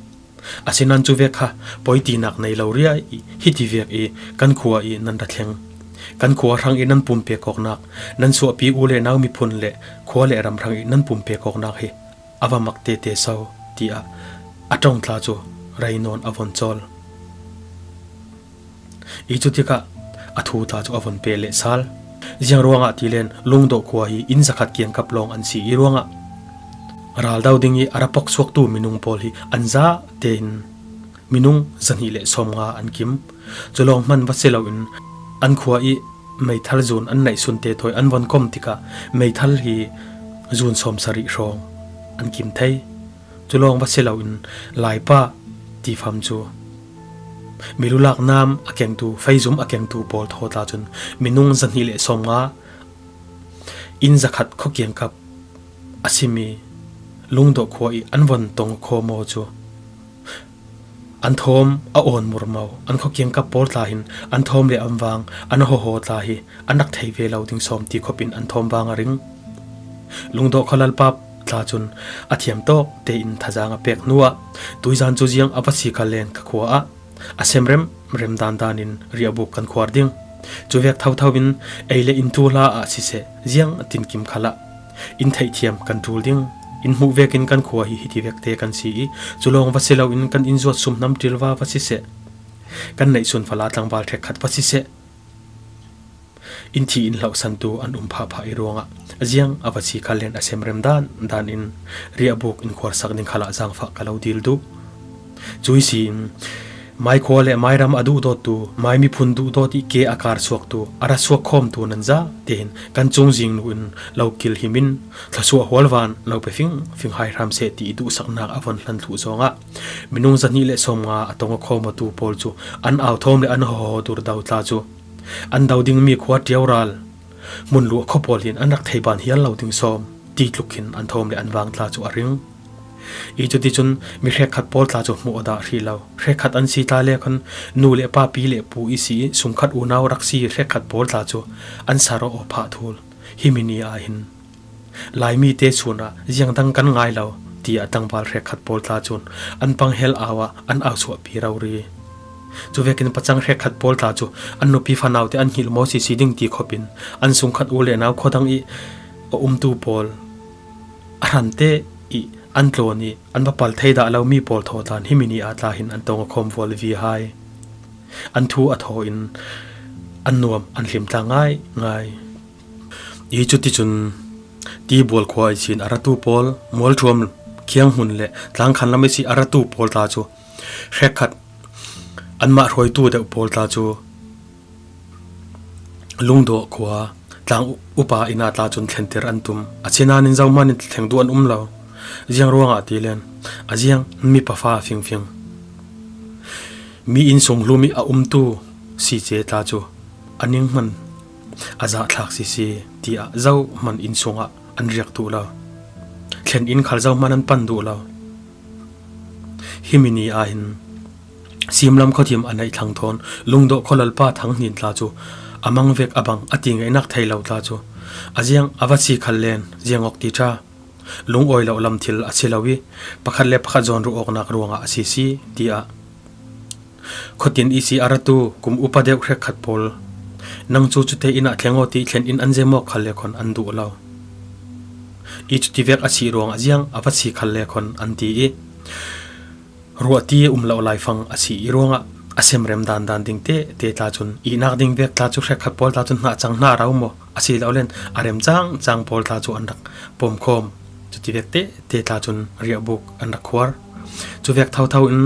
Asinain cu vek kha poitinak nei lo riai i hiti vek i kan khua i nan ra thleng. Kan khua hrang i nan pumpek awknak, nan suahpi u le nau miphun le khua le ram hrang i nan pumpek awknak hi a va mak tete so, tiah a ṭong tla cu rei nawn a von cawl. I cutikah a thu tla cu a von peh leh sal. Ziang ruangah tilen Lungdawh khua hi inn zakhat kiangkap lawng an si i ruangah raldo ding i a ra poksuaktu minung pawl hi an zate in minung zahnih le sawmnga an kim. Cu lawng hman va si loin an khua i meithal zun an neihsun te thawi an von kom tikah meithal hi zun sawmsarih hrawng an kim thei. Cu lawng va si loin Laipa tifam cu milulak nam a kengtu, feizum a kengtu pawl thaw tla cun minung zahnih le sawmnga inn zakhat khuakiangkap a simi Lungdawh khua i an von tong khawm aw cu an thawm a awn murmo. An khuakiangkap pawl tla hin an thawm le an vang an hawhaw tla hi an rak thei ve lo ding sawm ti khop in an thawm vang a ring. Lungdawh khualalpa tla cun a thiam tawk tein thazaang a pek hnuah tuizan cu ziang a va si kha len ka khua ah a sem remrem dandan in riahbuk kan khuar ding. Cu vek thotho in ei le inn tu hla ah siseh, ziang tinkim khalah in theihthiam kan ṭul ding. In hmuh vekin kan khua hi hiti vekte kan si i cu lawng va si loin kan inn zuat sum hnam ṭilva va siseh, kan neihsun fala tlangval hrekkhat va siseh, in thi in hlohsantu an um phahphah i ruangah a ziang a va si kha len a sem rem dan dan in riahbuk in khuarsak ding khalah zaangfah ka lo dil duh. Cui si in mai khua le mai ram a duhdawttu, mai miphun duhdawt i ke a kar suaktu, a ra suak khawmtu nan zate hin kan cungzing nu in lo kil him in thluasuah hualvan lo pe fingfing hai hram seh ti i duhsaknak a von hlan thluh zawngah minung zahnih le sawmnga a tong a khawm awtu pawl cu an au thawm le an hawhaw durdo tla cu an do dingmi khua ṭiaural hmun luah khua pawl hin an rak thei ban hial lo ding sawm ti tluk khin an thawm le an vang tla cu a ring. I cuticun mi hrekkhat pawl tla cu hmuh a dah hrih lo. Hrekkhat an si tla le khan nu le pa, pi le pu i si i sungkhat unau rak si hrekkhat pawl tla cu an sar aw phah thul. Himi ni ah hin Laimi te chun ah ziang dang kan ngai lo, tiah tlangval hrekkhat pawl tla cun an pang hel au ah an au suahpi rori. Cu vekin pacang hrekkhat pawl tla cu an nupi fanau te an hngilh maw sisi ding ti khop in an sungkhat u le nau khuadang i a umtu pawl a hrante i an tlawn i an va pal thei dah lomi pawl thaw tlan himi ni ah tla hin an tong a khawm vual vi hai. An thu a thaw in an nuam an hlim tla ngaingai. I cuticun Tibual khua ihsin a ratu pawl, Mualthuam, Khianghmun le Tlangkhan lam ihsi a ratu pawl tla cu hrekkhat anmah hruaitu deuh pawl tla cu Lungdawh khua tlang upa inn ah tla cun thlenter an tum. A sinain zohman in thleng duh an um lo. Ziang ruangah tilen a ziang mipa fa fingfing, mi innsung hlum i a umtu sice tla cu a ning hman a zahthlak sisi tiah zohman innsung ah an riak duh lo. Thlen in khal zohman an pan duh lo. Himi ni ah hin Simlam khuathim a neih thlang thawn Lungdawh khualalpa Thang Hnin tla cu a mang vek a bang a ti ngaihnak thei lo tla cu a ziang a va si khal len ziang awk ti ṭha. Lungawi lo lam thil a si lo i pakhat le pakhat zawn ruh awknak ruangah a sisi, tiah khuatin ihsi a ratu kum upa deuh hrekkhat pawl nang cu cute inn ah thleng aw ti thlen in an zem awk khal le khon an duh lo. I cuti vek a si ruangah ziang a va si khal le khon an ti i ruahti um lo laifang a si i ruangah a semrem dandan ding te te tla cun ihnak ding vek tla cu hrekkhat pawl tla cun hnah cang hna ro maw? A si lo len a rem cang cang pawl tla cu an rak pom khawm. Cuti vek te te tla cun riahbuk an rak khuar. Cu vek thotho in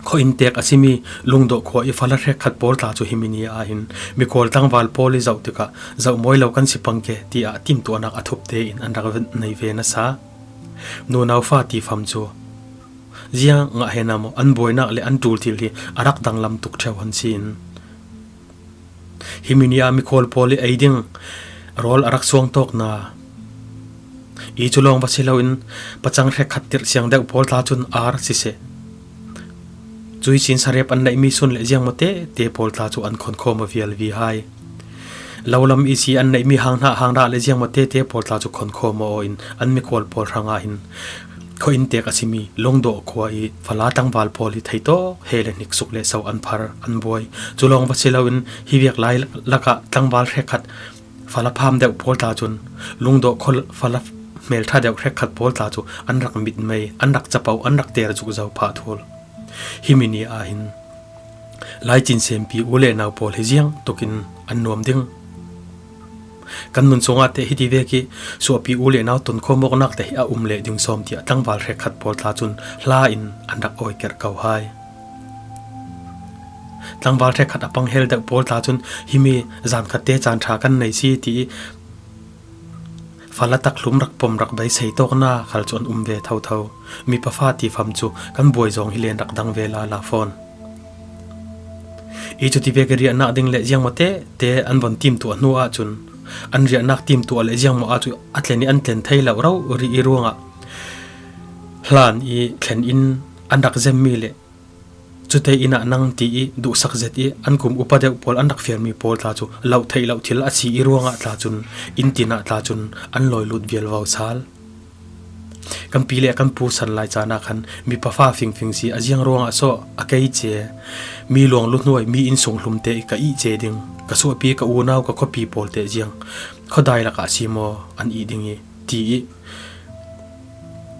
khuaintek a simi Lungdawh khua i fala hrekkhat pawl tla cu himi ni ah hin mikhual tlangval pawl i zoh tikah zoh mawi lo kan si pang ke tiah timtuahnak a thup tein an rak nei ve nasa. Nunau fa tifam cu ziang ngah he na maw, an buainak le an ṭul thil hi a rak danglam tuk ṭheu han si in, himi ni ah mikhual pawl i ei ding rawl a rak suang tawk na I cu lawng va si loin pacang hrekkhat tirh siang deuh pawl tla cun ar siseh, cuihsin sarep an neihmi sun le ziangmawte te pawl tla cu an khonkhawm aw vialvi hai. Lo lam ihsi an neihmi hanghnah hangrah le ziangmawte te pawl tla cu khonkhawm aw in an mikual pawl hrangah hin khuaintek a simi Lungdawh khua i fala tlangval pawl hi theitawk he le hniksuk le so an phar an buai. Cu lawng va si loin hi vek lai lakah tlangval hrekkhat fala pham deuh pawl tla cun Lungdawh khua fala hmelṭha deuh hrekkhat pawl tla cu an rak mitmei, an rak capo, an rak ter zuk zo phah thul. Himi ni ah hin laicin sempi u le nau pawl hi ziang tukin an nuam ding. Kan nun sungah teh hiti vek i suahpi u le nau tonkhawm awknak te hi a um leh ding sawm tiah tlangval hrekkhat pawl tla cun hla in an rak awi kerh ko hai. Tlangval hrekkhat a pang hel deuh pawl tla cun himi zankhat te caan ṭha kan nei si ti i fala tak hlum rak pom rak beisei tawkna khal cu an um ve thotho. Mipa fa ti fam cu kan buai zawng hi len rak dang ve lala fawn. I cuti vek i riahnak ding le ziangmawte te an von timtuah hnu ahcun an riahnak timtuah le ziangmaw ahcun a tlen i an tlen thei lo rori i ruangah hlan i thlen in an rak zemmi le cute inn ah nang ti i duhsak zet i an kum upa deuh pawl an rak fialmi pawl tla cu loh theih loh thil a si i ruangah tla cun inn tin ah tla cun an lawi lut vial vo sal. Kan pi le kan pu san lai caan ah khan mipa fa fingfing si a ziang ruangah so a kei ce, mi luang luhnuai, mi innsung hlumte i ka ih ce ding, ka suahpi, ka unau, ka khuapi pawlte ziang khuadai lakah a si maw an ih ding i ti i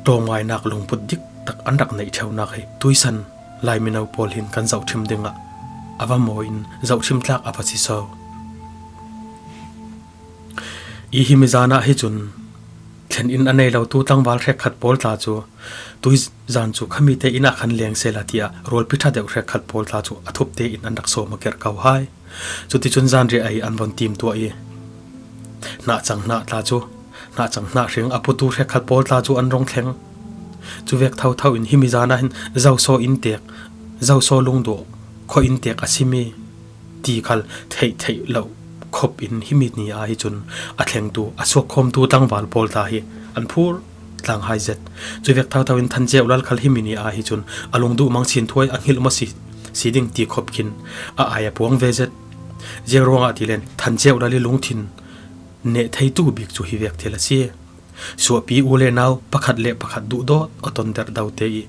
ṭawmngainak lungput dik tak an rak neih ṭheunak hi tuisan Lai mino pawl hin kan zohṭhim dingah a va mawi in zohṭhim tlak a va si so. I himi zan ah hi cun thlen in a nei lotu tlangval hrekkhat pawl tla cu tuizan cu khami te inn ah khan leng sehla tiah rualpi ṭha deuh hrekkhat pawl tla cu a thup tein an rak sawm aw kerh ko hai. Cuticun zanriah ei an von timtuah i hnahcang hnah tla cu, hnahcang hnah hring a putu hrekkhat pawl tla cu an rung thleng. Cuvek thotho in himi zan ah hin zoso inntek, zoso Lungdawh khua inntek a simi ti khal theih theih lo khop in himi ni ah hi cun a thlengtu, a suakkhawmtu tlangval pawl tla hi an phur tlang hai zet. Cuvek thotho in Than Ceu Lal khal himi ni ah hi cun a lungduh mang sin thuai a hngilh maw si, si ding ti khop khin a ai a puang ve zet. Ziang ruangah ti len Than Ceu Lal i lungthin neh theitu bik cu hi vek thil a si. Suahpi u le nau pakhat le pakhat duhdawt aw tonter dote i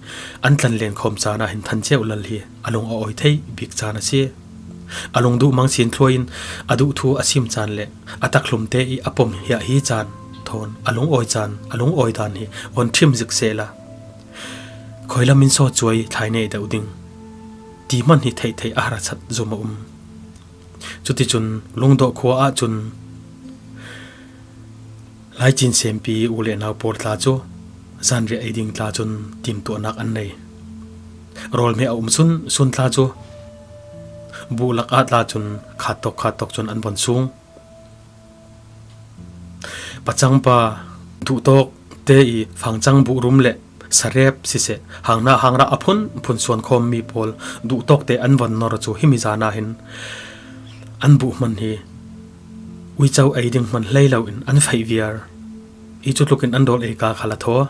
an tlanlen khawm caan ah hin Than Ceu Lal hi a lung a awi thei bik caan a si. A lungduh mang sin thluai in a duh thu a sim caan le a takhlumte i a pom hiah hi caan thawn a lungawi caan, a lungawi dan hi von ṭhim zik sehla khoi lam in saw cuai thlai nei deuh ding ti hman hi theihtheih a harsat zom a um. Cuticun Lungdawh khua ahcun laicin sempi u le nau pawl tla cu zanriah ei ding tla cun timtuahnak an nei. Rawlhmeh a um sunsun tla cu buh lak ah tla cun khattawk khattawk cun an von sung. Pacangpa duhtawk te i fangcang buhrum le sarep siseh, hanghnah hangrah a phunphun suankhawmmi pawl duhtawk te an von nor cu himi zan ah hin an buh hman hi uico ei ding hman hlei loin an feih viar. I cu tlukin an rawl ei ka khal a thaw.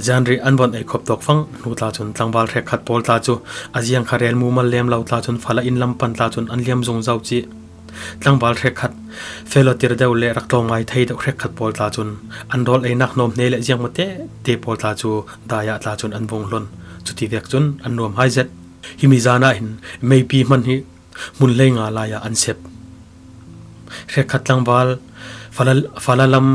Zanriah an von ei khop tawk fang hnu tla cun tlangval hrekkhat pawl tla cu a ziang kha rel mumal lem lo tla cun fala inn lam pan tla cun an liam zungzo cih. Tlangval hrekkhat, felawtir deuh le rak tlawmngai thei deuh hrekkhat pawl tla cun an rawl einak hnawm hne le ziangmawte te pawl tla cu dai ah tla cun an vung hlon. Cuti vek cun an nuam hai zet. Himi zan ah hin meipi hman hi hmun hlei nga lai ah an sep. Hrekkhat tlangval fala, fala lam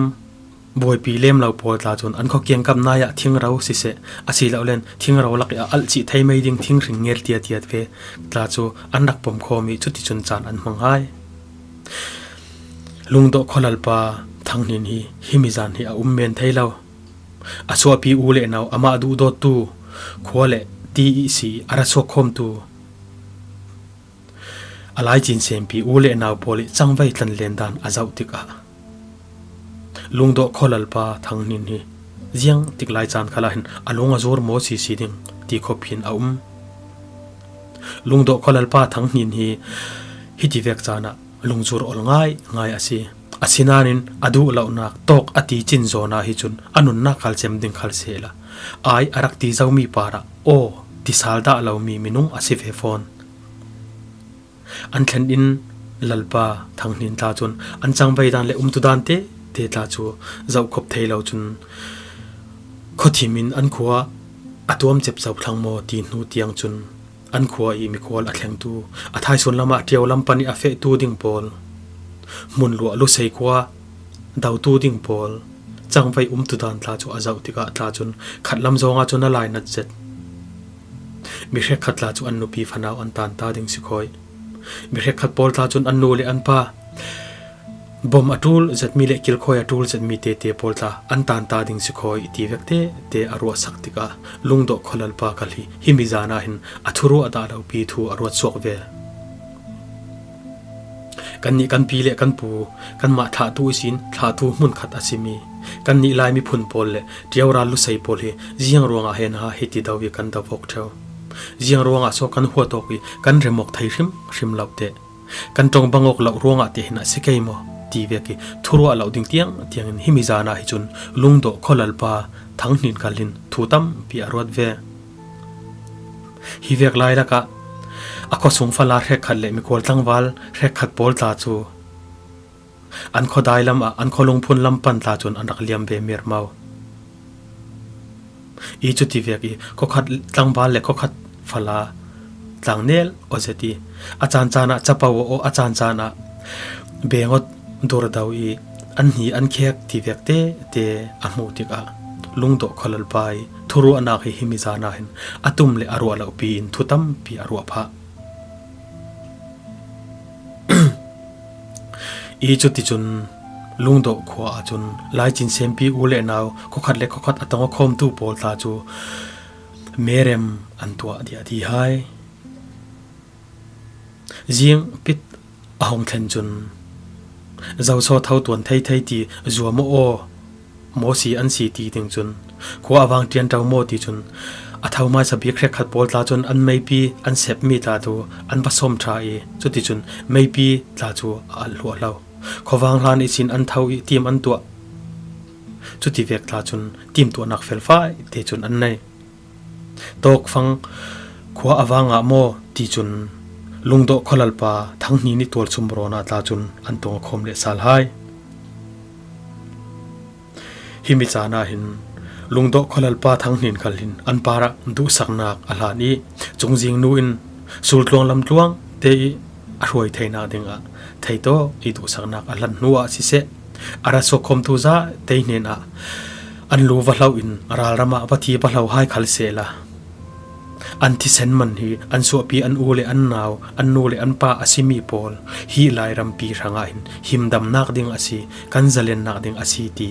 buaipi lem lo pawl tla cun an khua kiangkap nai ah thingro siseh, a si lo len thingro lak i a alh cih thei mei ding thinghring ngel tiatiat ve tla cu an rak pom khawm i cuticun caan an hmang hai. Lungdawh khualalpa Thang Hnin hi himi zan hi a um men thei lo. A suahpi u le nau, amah duhdawttu khua le ti ihsi a ra suak khawmtu a laicin sempi u le nau pawl i cangvei tlanlen dan a zoh tikah Lungdawh khualalpa Thang Hnin hi ziang tik lai caan khal ah hin a lung a zur maw sisi ding ti khop hin a um. Lungdawh khualalpa Thang Hnin hi hiti vek caan ah lungzur ol ngai ngai a si. Asinain a duh lohnak tawk a ti cin zawnah hi cun a nunnak khal cem ding khal sehla, ai a rak ti zomi parah aw ti sal dah lomi minung a si ve fawn. An thlen in Lalpa Thanghnin tla cun an cangvai dan le umtudan tete tla cu zohkhop thei lo cun, khuathim in an khua a tuam cep zoh thlang maw ti hnu tiang cun an khua i mikhual a thlengtu, a thaisun lamah ṭio lam pan i a fehtu ding pawl, hmunluah lusei khua dotu ding pawl, cangvai umtudan tla cu a zoh tikah tla cun khatlam zongah cun a lainat zet. Mi hrekkhat tla cu an nupi fanau an tanta ding si khawh. Mi hrekkhat pawl tla cun an nu le an pa, bom a ṭul zetmi le kilkhawi a ṭul zetmi tete pawl tla an tanta ding si khawh ti vek tete a ruahsak tikah Lungdawh khualalpa kal hi himi zan ah hin a thuruah dah lopi thu a ruat suak ve. Kannih kan pi le kan pu, kanmah thlahtu ihsin thlahtu hmunkhat a simi kannih Lai miphun pawl le ṭioral lusei pawl hi ziang ruangah hen ha hiti do i kan do vok ṭheu? Ziang ruangah so kan huat awk i kan remawk thei hrimhrim lo te? Kan ṭong bang awk loh ruangah te hin a si kei maw ti vek i thuruah loh ding tiang tiangin himi zan ah hi cun Lungdawh khualalpa Thanghnin kal hin thu tampi a ruat ve. Hi vek lai lakah a khuasung fala hrekkhat le mikhual tlangval hrekkhat pawl tla cu an khuadai lam ah an khualungphun lam pan tla cun an rak liam ve mirmo. I cuti vek i khuakhat tlangval le khuakhat fala tlangnel aw zet i a caan caan ah capo aw, a caan caan ah beng aw dur do i an hni an khek ti vek tete a hmuh tikah Lungdawh khualalpa i thuruahnak hi himi zan ah hin a tum le a ruah lopi in thu tampi a ruah phah. I cuticun Lungdawh khua ahcun Laicin sempi u le nau khuakhat le khuakhat a tong a khawmtu pawl tla cu merem an tuah diahdi hai. Zing pit a hong thlen cun, Zoso tho tuan thei thei ti zuam aw, Mosi an si ti ding cun, khua a vang ṭianṭo maw ti cun, a tho hmaisa bik hrekkhat pawl tla cun an meipi an sepmi tla tu an va sawm ṭha i, cuticun meipi tla cu a alh hluah lo. Khuavang hlan ihsin an tho i tim an tuah. Cuti vek tla cun timtuahnak felfai te cun an nei. Tawkfang khua a vang ah maw ti cun Lungdawh khualalpa Thanghnin i tualchum rawn ah tla cun an tong a khawm leh sal hai. Himi caan ah hin Lungdawh khualalpa Thanghnin khal hin an parah duhsaknak a hlan i, cungzing nu in sultluang lamtluang te i a hruai theinak dingah theitawk i duhsaknak a hlan hnu ah siseh, a ra suakkhawmtu zate hnen ah an lu va hlo in ralram ah va thi va hlo hai khal sehla, an thisen man hi an suahpi an u le an nau, an nu le an pa a simi pawl hi Lairampi hrangah hin himdamnak ding a si, kan zalennak ding a si ti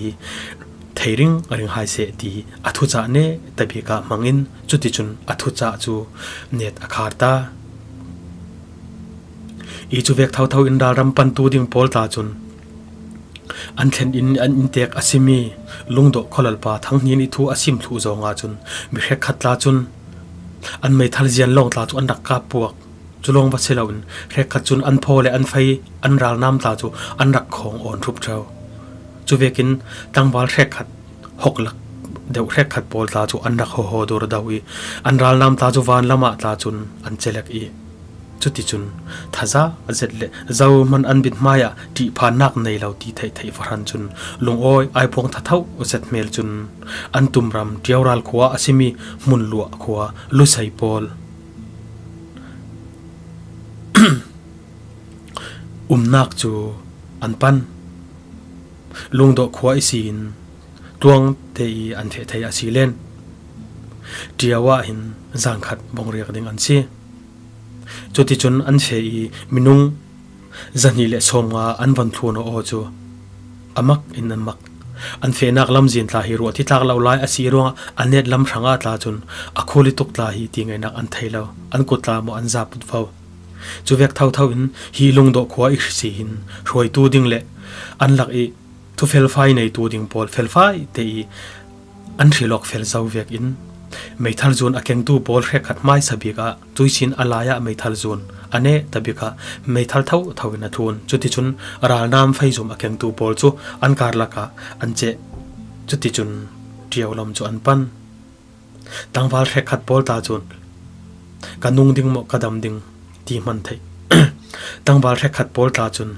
thei ringring hai seh ti a thucah ne tabik ah hmang in, cuticun a thucah cu net a khar ta. I cu vek thotho in ralram pantu ding pawl tla cun an thlen in an inntek a simi Lungdawh khualalpa Thanghnin i thu a sim thluh zong ahcun mi hrekkhat tla cun an meithal zian lawng tla cu an rak kap puak. Cu lawng va si loin hrekkhat cun an phaw le an fei an ralnam tla cu an rak khawng awn ṭhup ṭheu. Cuvekin tlangval hrekkhat hoklak deuh hrekkhat pawl tla cu an rak hawhaw dur do i an ralnam tla cu vanlam ah tla cun an celek i, cuticun thaza zet le zohman an bit hmaiah ṭihphannak nei lo ti theihtheih fahran cun lungawi aipuang thathoh zet hmel cun an tumram Ṭioral khua a simi Hmunluah khua lusei pawl umnak cu an pan. Lungdawh khua ihsin tluang te i an feh thei a si len Ṭio ah hin zan khat bawngriak ding an si. Cuticun an feh i minung zahnih le sawmnga an von thlun aw cu a mak in an mak. An fehnak lamzin tla hi ruah titlak lo lai a si ruangah a net lam hrangah tla cun a khul i tuk tla hi ti ngeinak an thei lo, an kut tla maw an za put vo. Cuvek thotho in hi Lungdawh khua i si hin hruaitu ding le an lak i thu felfai neitu ding pawl felfai te i an hrilawk fel zo vekin Meithal zun a kengtu pawl hrekkhat hmaisa bik ah tuisin a lai ah meithal zun a neh ta bik ah meithal tho tho in a thun. Cuticun ralnam feizum a kengtu pawl cu an karlak ah an ceh. Cuticun Ṭio lam cu an pan. Tangval hrekkhat pawl tla cun ka nung ding maw, ka dam ding ti hman theih. Tangval hrekkhat pawl tla cun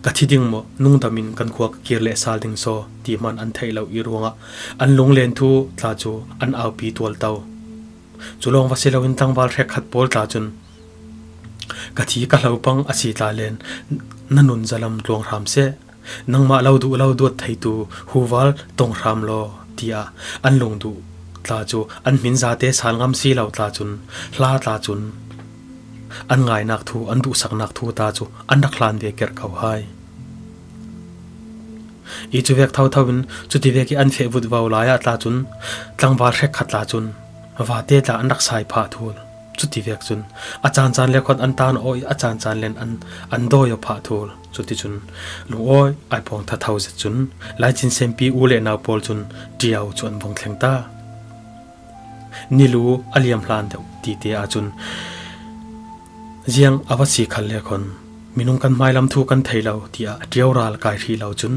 ka thi ding maw, nungdam in kan khua ka kir leh sal ding saw ti hman an theih lo i ruangah an lunglen thu tla cu an aupi tual to. Cu lawng va si loin tangval hrekkhat pawl tla cun ka thi ka hlo pang a si tla len na nun zalam tluang hram seh. Nangmah lo duh lo duat theitu huval tong hram law, tiah an lungduh tla cu an hmin zate sal ngam si lo tla cun, hla tla cun an ngainak thu, an duhsaknak thu ta cu an rak hlan ve kerh ko hai. I cuvek thotho in cutivek i an feh vutvo lai ah tla cun tlangval hrekkhat tla cun vate tla an rak sai phah thul. Cutivek cun a caancaan le khon an taan aw i a caancaan len an, an dawi aw phah thul. Cuticun lungawi ai pawng thatho zet cun laicin sempi u le nau pawl cun Ṭio cu an vung thleng ta. Nilu a liam hlan deuh tite ahcun ziang a va si khal le khon minung kan hmailam thu kan thei lo tiah Ṭio ral kai hrih lo cun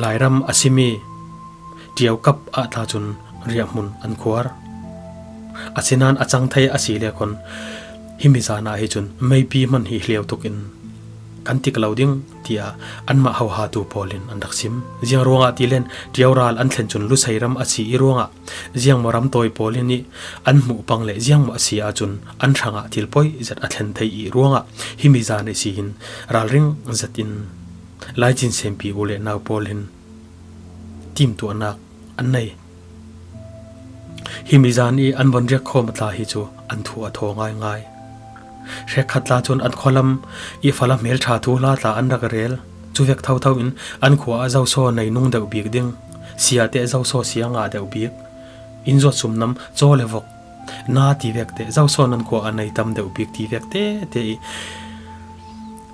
Lairam a simi Ṭio kap ah tla cun riahhmun an khuar. Asinain a cang thei a si le khon himi zan ah hi cun meipi hman hi hlio tuk in kan tik lo ding tiah anmah hohatu pawl in an rak sim. Ziang ruangah ti len Ṭio ral an thlen cun Lusei ram a si i ruangah ziangmaw ramtawi pawl in i an hmuh pang le ziangmaw a si ahcun an hrangah thil poi zet a thlen thei i ruangah himi zan i si hin ralring zet in laicin sempi u le nau pawl hin timtuahnak an nei. Himi zan i an von riak khawm a tla hi cu an thu a thaw ngaingai. Hrekkhat tla cun an khualam i fala hmelṭha thuhla tla an rak rel. Cuvek thotho in an khua ah zosaw nei nung deuh bik ding, siate zosaw sia ngah deuh bik, in zuat sumnam caw le vok na ti vekte, zosaw nan khua a nei tam deuh bik ti vekte te i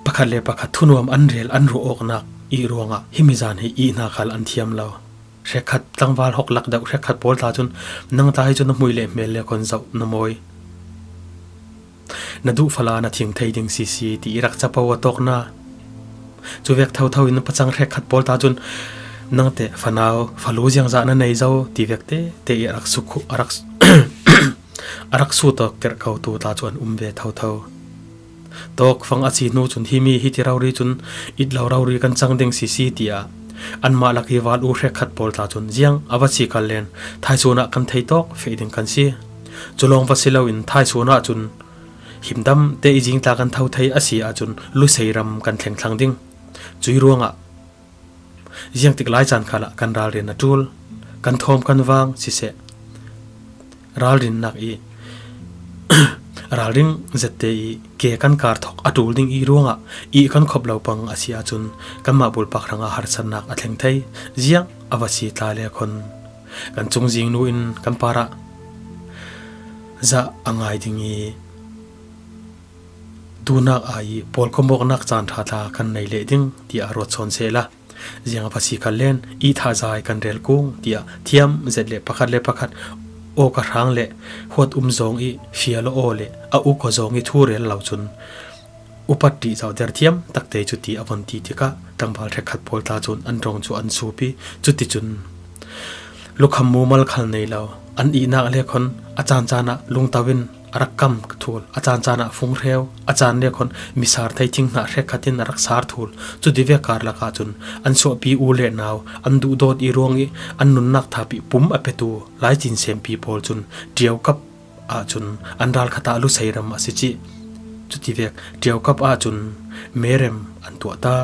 pakhat le pakhat thunuam an rel an ruah awknak i ruangah himi zan hi i hna khal an thiam lo. Hrekkhat tlangval hok lak deuh hrekkhat pawl tla cun nang tla hi cun na hmui le hmel le khon zoh na mawi. Na duh fala na thing thei ding sisi ti i rak capo a tawk na. Cuvek thotho in pacang hrekkhat pawl tla cun nangte fanau falu ziangzah na nei zo ti vekte te i a rak sukhu, a rak, a rak sut awk kerh ko tu tla cu an um ve thotho. Tawkfang a si hnu cun himi hiti rori cun it lo rori kan cang ding sisi tiah anmah lak i val u hrekkhat pawl tla cun ziang a va si kal len thaisun ah kan thei tawk feh ding kan si. Cu lawng va si loin thaisun ah cun himdam te i zing tla kan tho thei a si ahcun Lusei ram kan thleng thlang ding. Cui ruangah ziangtik lai caan khal ah kan ralrin a ṭul, kan thawm kan vang siseh, ralrinnak i ralring zette i ke kan kar thok a ṭul ding i ruangah i kan khop lo pang a si ahcun kanmah bulpak hrangah harsatnak a thleng thei. Ziang a va si tla le khon kan cungzing nu in kan parah zah a ngai ding i duhnak ai i pawlkom awknak caan ṭha tla kan nei leh ding tiah ruat sawn sehla. Ziang a va si kal len i thahzai kan rel kung tiah thiam zet le pakhat le pakhat awk a hrang le huat um zong i fial aw le a uk aw zong i thu rel lo cun upat ṭih zauhter thiam takte cuti a von ti tikah tlangval hrekkhat pawl tla cun an rawng cu an sup i cuticun lukham mumal khal nei lo an ihnak le khon a caancaan ah lungto in a rak kam thul, a caancaan ah funghreu, a caan le khon misar thei thinghnah hrekkhat in a rak sar thul. Cutivek karlak ahcun an suahpi u le nau an duhdawt i ruang i an nunnak thapih pum a petu laicin sempi pawl cun Ṭio kap ahcun an ralkhat ah Lusei ram a si cih. Cutivek Ṭio kap ahcun Merem an tuah ta.